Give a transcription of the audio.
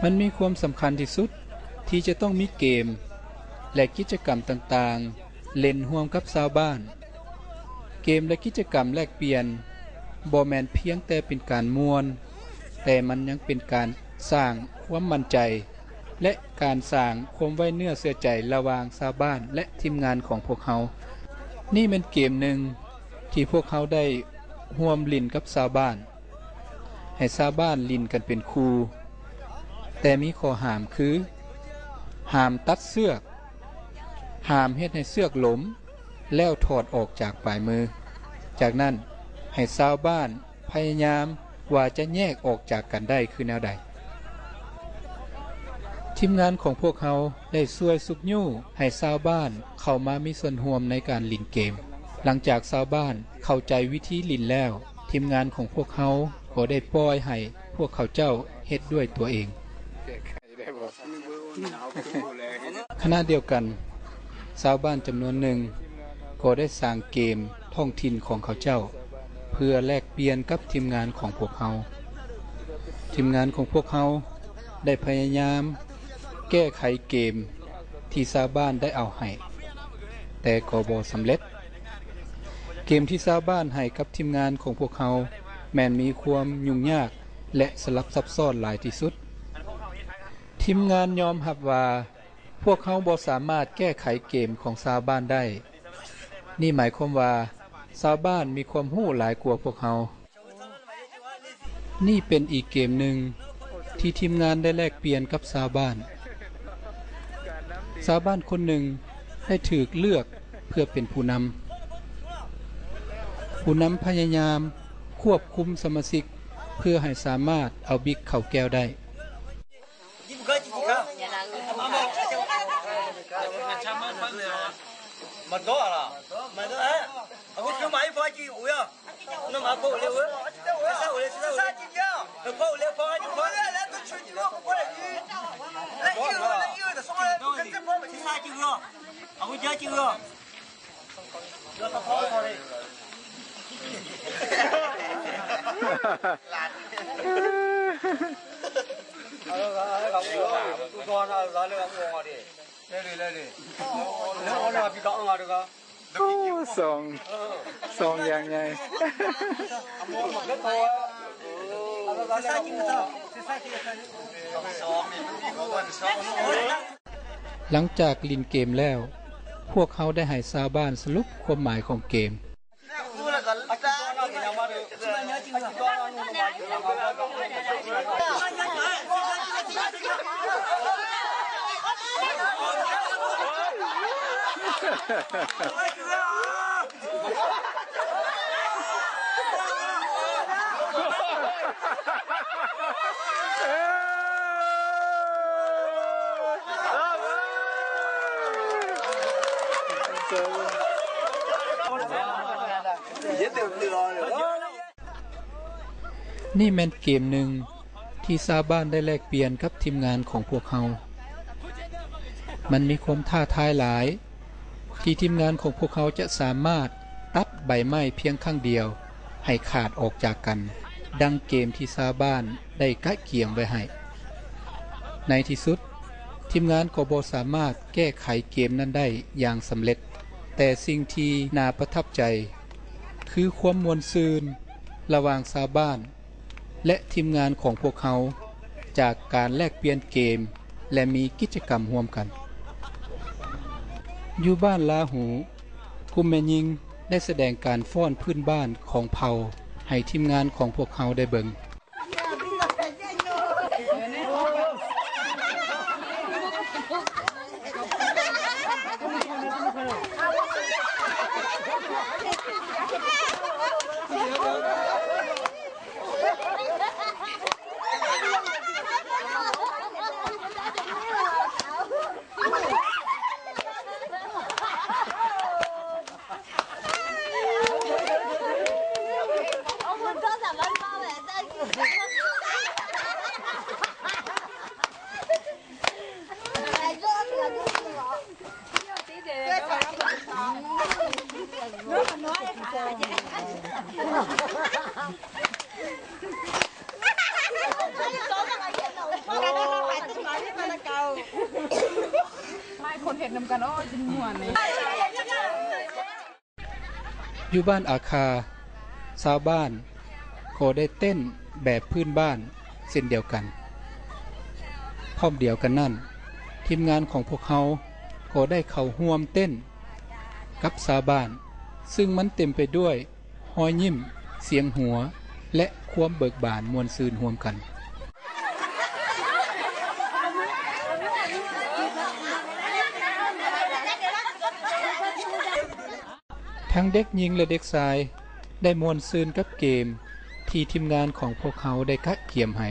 ມັນມີຄວາມສຳຄັນທີ່ສຸດທີ່ຈະຕ້ອງມີເກມ ແລະ ກິດຈະກຳຕ່າງໆ ເລ່ນຮ່ວມກັບຊາວບ້ານ. ເກມ ແລະ ກິດຈະກຳແລກປ່ຽນບໍ່ແມ່ນພຽງແຕ່ເປັນການມ່ວນ, ແຕ່ມັນຍັງເປັນການສ້າງຄວາມໝັ້ນໃຈ ແລະ ການສ້າງຄວາມໄວ້ເນື້ອເຊື່ອໃຈລະຫວ່າງຊາວບ້ານ ແລະ ທີມງານຂອງພວກເຮົາ. ນີ້ແມ່ນເກມໜຶ່ງທີ່ພວກເຮົາໄດ້ຮ່ວມຫຼິ້ນກັບຊາວບ້ານ. ໃຫ້ຊາວບ້ານຫຼິ້ນກັນເປັນຄູ່, ແຕ່ມີຂໍ້ຫ້າມຄື ຫ້າມຕັດເຊືອກ, ຫ້າມເຮັດໃຫ້ເຊືອກຫຼົມ ແລ້ວຖອດອອກຈາກປາຍມື. ຈາກນັ້ນ ໃຫ້ຊາວບ້ານພະຍາຍາມວ່າຈະແຍກອອກຈາກກັນໄດ້ຄືແນວໃດ. ທີມງານຂອງພວກເຮົາໄດ້ຊ່ວຍຊຸກຍູ້ໃຫ້ຊາວບ້ານເຂົ້າມາມີສ່ວນຮ່ວມໃນການຫຼິ້ນເກມ. ຫຼັງຈາກຊາວບ້ານເຂົ້າໃຈວິທີຫຼິ້ນແລ້ວ, ທີມງານຂອງພວກເຮົາກໍໄດ້ປ່ອຍໃຫ້ພວກເຂົາເຈົ້າເຮັດດ້ວຍຕົວເອງ. ຂະນະດຽວກັນ, ຊາວບ້ານຈຳນວນໜຶ່ງກໍໄດ້ສ້າງເກມທ້ອງຖິ່ນຂອງເຂົາເຈົ້າ ເພື່ອແລກປ່ຽນກັບທີມງານຂອງພວກເຮົາ. ທີມງານຂອງພວກເຮົາໄດ້ພະຍາຍາມແກ້ໄຂເກມທີ່ຊາວບ້ານໄດ້ເອົາໃຫ້, ແຕ່ກໍບໍ່ສຳເລັດ. ເກມທີ່ຊາວບ້ານໃຫ້ກັບທີມງານຂອງພວກເຮົາແມ່ນມີຄວາມຫຍຸ້ງຍາກ ແລະ ສະຫຼັບຊັບຊ້ອນຫຼາຍທີ່ສຸດ. ທີມງານຍອມຮັບວ່າ ພວກເຮົາບໍ່ສາມາດແກ້ໄຂເກມຂອງຊາວບ້ານໄດ້. ນີ້ໝາຍຄວາມວ່າຊາວບ້ານມີຄວາມຮູ້ຫຼາຍກວ່າພວກເຮົາ. ນີ້ເປັນອີກເກມໜຶ່ງທີ່ທີມງານໄດ້ແລກປ່ຽນກັບຊາວບ້ານ. ຊາວບ້ານຄົນໜຶ່ງໄດ້ຖືກເລືອກເພື່ອເປັນຜູ້ນຳ. ຜູ້ນຳພະຍາຍາມຄວບຄຸມສະມາຊິກເພື່ອໃຫ້ສາມາດເອົາບິກເຂົ້າແກ້ວໄດ້. ໂອ້ ສອງ ສອງຢ່າງໃຫຍ່. ຫຼັງຈາກຫຼິ້ນເກມແລ້ວ, ພວກເຮົາໄດ້ໃຫ້ຊາວບ້ານສະຫຼຸບຄວາມໝາຍຂອງເກມ. ນີ້ແມ່ນເກມໜຶ່ງທີ່ຊາວບ້ານໄດ້ແລກປ່ຽນກັບທີມງານຂອງພວກເຮົາ. ມັນມີຄວາມທ້າທາຍຫຼາຍ ທີ່ທີມງານຂອງພວກເຮົາຈະສາມາດຕັດໃບໄມ້ພຽງຄັ້ງດຽວໃຫ້ຂາດອອກຈາກກັນ, ດັ່ງເກມທີ່ຊາວບ້ານໄດ້ກະກຽມໄວ້ໃຫ້. ໃນທີ່ສຸດ, ທີມງານກໍບໍ່ສາມາດແກ້ໄຂເກມນັ້ນໄດ້ຢ່າງສຳເລັດ, ແຕ່ສິ່ງທີ່ໜ້າປະທັບໃຈ ຄືຄວາມມ່ວນຊື່ນລະຫວ່າງຊາວບ້ານ ແລະ ທີມງານຂອງພວກເຮົາ ຈາກການແລກປ່ຽນເກມ ແລະ ມີກິດຈະກຳຮ່ວມກັນ. ຢູ່ບ້ານລາຫູ, ກຸ່ມແມ່ຍິງໄດ້ສະແດງການຟ້ອນພື້ນບ້ານຂອງເຜົ່າໃຫ້ທີມງານຂອງພວກເຮົາໄດ້ເບິ່ງ. ເຮັດນຳກັນ ໂອ້ຍ ຊິມ່ວນນີ້. ຢູ່ບ້ານອາຄາ, ຊາວບ້ານກໍໄດ້ເຕັ້ນແບບພື້ນບ້ານເຊັ່ນດຽວກັນ. ພ້ອມດຽວກັນນັ້ນ, ທີມງານຂອງພວກເຮົາກໍໄດ້ເຂົ້າຮ່ວມເຕັ້ນກັບຊາວບ້ານ, ຊຶ່ງມັນເຕັມໄປດ້ວຍຮອຍຍິ້ມ, ສຽງຫົວ ແລະ ຄວາມເບີກບານມ່ວນຊື່ນຮ່ວມກັນ. ທັງເດັກຍິງ ແລະ ເດັກຊາຍໄດ້ມ່ວນຊື່ນກັບເກມທີ່ທີມງານຂອງພວກເຮົາໄດ້ກະກຽມໃຫ້.